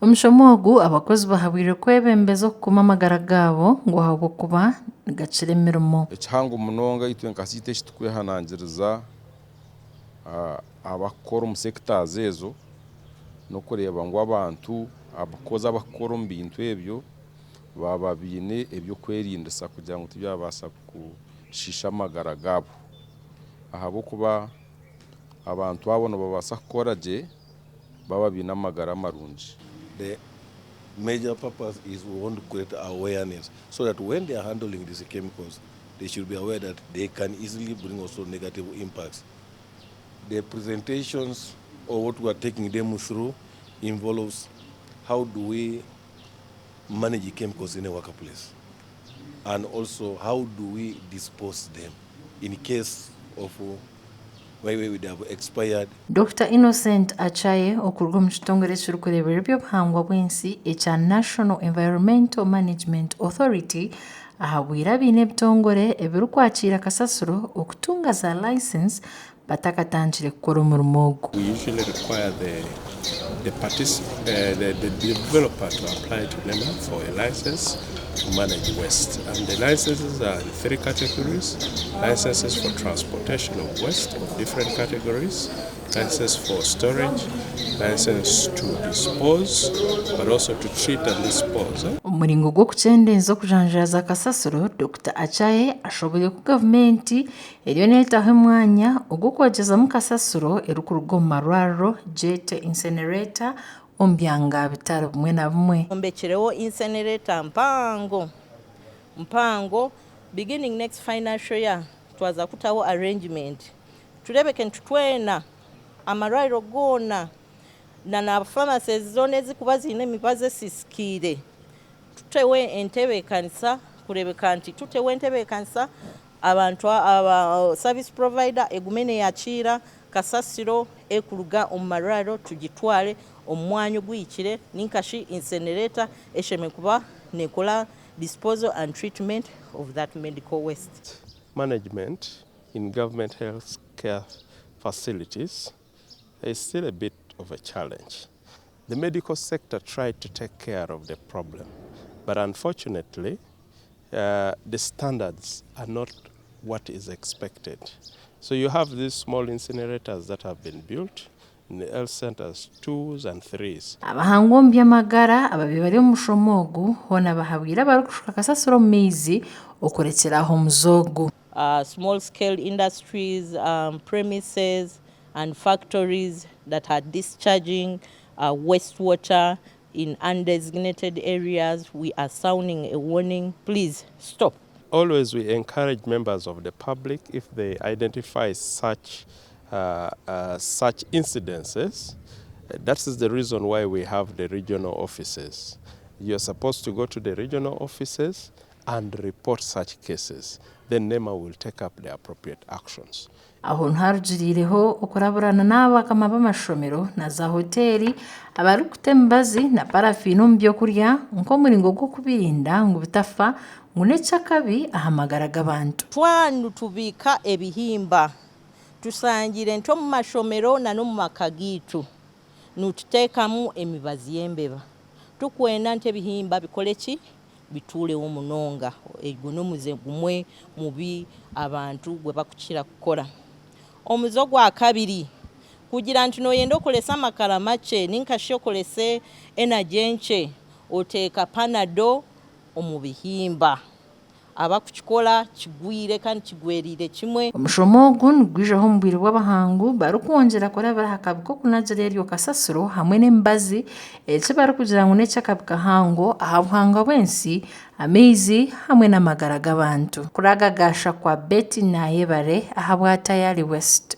Omushomo ogu abakozi bahabwirwe kwebembeza okukuuma amagara gaabo ngu ahabw'okuba nigakira emirimo. Ekihango munonga itwe nka CITE eki turikwehanangiriza abakukora omu sectors ezo n'okureeba ngu abantu abakozi abakukora omu bintu ebyo baaba baine eby'okwerindisa kugira ngu tibyabaasa kushiisha amagara gaabo ahabw'okuba abantu abo nibabaasa kukora gye baaba baine amagara marungi. The major purpose is we want to create awareness so that when they are handling these chemicals they should be aware that they can easily bring also negative impacts. The presentations or what we are taking them through involves how do we manage chemicals in a workplace and also how do we dispose them in case of Dokita Innocent Achaye okuruga omu kitongore ekirikureeberera eby'obuhangwa bw'ensi ekya National Environmental Management Authority ahabwire abaine ebitongore ebirikwakiira kasasiro okutunga za license batakatandikire kukora omurimo ogu. We usually require the the partic the the developer to apply to NEMA for a license to manage waste and the licenses are in 3 categories, licenses for transportation of waste of different categories, license for storage, license to dispose but also to treat and dispose. Omu muringo gw'okukyendeeza okujanjaaza kasasiro, Dokita Achaye ashoboire ku gavumenti eriyo neetaho emwanya ogw'okwogyezamu kasasiro erikuruga omu marwariro, gyete incinerator, omu byanga bitari bimwe na bimwe. Twombekireho incinerator mpango mpango beginning next financial year twaza kutaho arrangement turebeke nti twena amarwariro goona na na pharmacies zoona ezikuba ziine emibazi esisikiire tuteho entebekanisa kurebeka nti tuteho entebekanisa abantu aba service provider egume neyakiira kasasiro ekuruga omu marwariro tugitware omu mwanya oguhikire ninkashi incinerator eshemereire kuba nekora disposal and treatment of that medical waste. Management in government health care facilities is still a bit of a challenge. The medical sector tried to take care of the problem, but unfortunately uh, the standards are not what is expected. So you have these small incinerators that have been built in the health centers twos and threes. Abahangu omu by'amagara ababaire bari omu mushomo ogu hoona bahabwire abarikushuka kasasiro omu maizi okurekyera aho omuze ogu. Small scale industries, premises and factories that are discharging waste water in undesignated areas, we are sounding a warning, please stop. Always we encourage members of the public if they identify such such incidences, that is the reason why we have the regional offices. You're supposed to go to the regional offices and report such cases, then NEMA will take up the appropriate actions. Aho niharugiriireho okuraburana n'abakama b'amashomero na za hoteeri abarikuta emibazi na parafiini omu by'okurya nk'omuringo gw'okubirinda ngu bitafa ngu n'eky'akabi aha magara g'abantu. Twanu tubiika ebihimba tusangire nti omu mashomero na n'omu maka gaitu nituteekamu emibazi y'embeba. Tukwenda nti ebihimba bikore ki? Bituureho munonga. Ogwo n'omuze gumwe mubi abantu gwe bakukira kukora. Omuze ogwa kabiri, kugira nti nooyenda okorese amakara makye ninka shi okorese energy nkye, oteeka panado omu bihimba. Abakukikora kigwire kandi kigweriire kimwe. Omushomo ogu nigwijaho omu bwire bw'abahangu barikwongyera kurabira aha kabi k'okunagira eryo kasasiro hamwe n'emibazi eki barikugira ngu n'eky'akabi kahango aha buhangwa bw'ensi, amaizi hamwe n'amagara g'abantu. Kuragagasha kwa Betty Nayebare ahabwa Tayali West.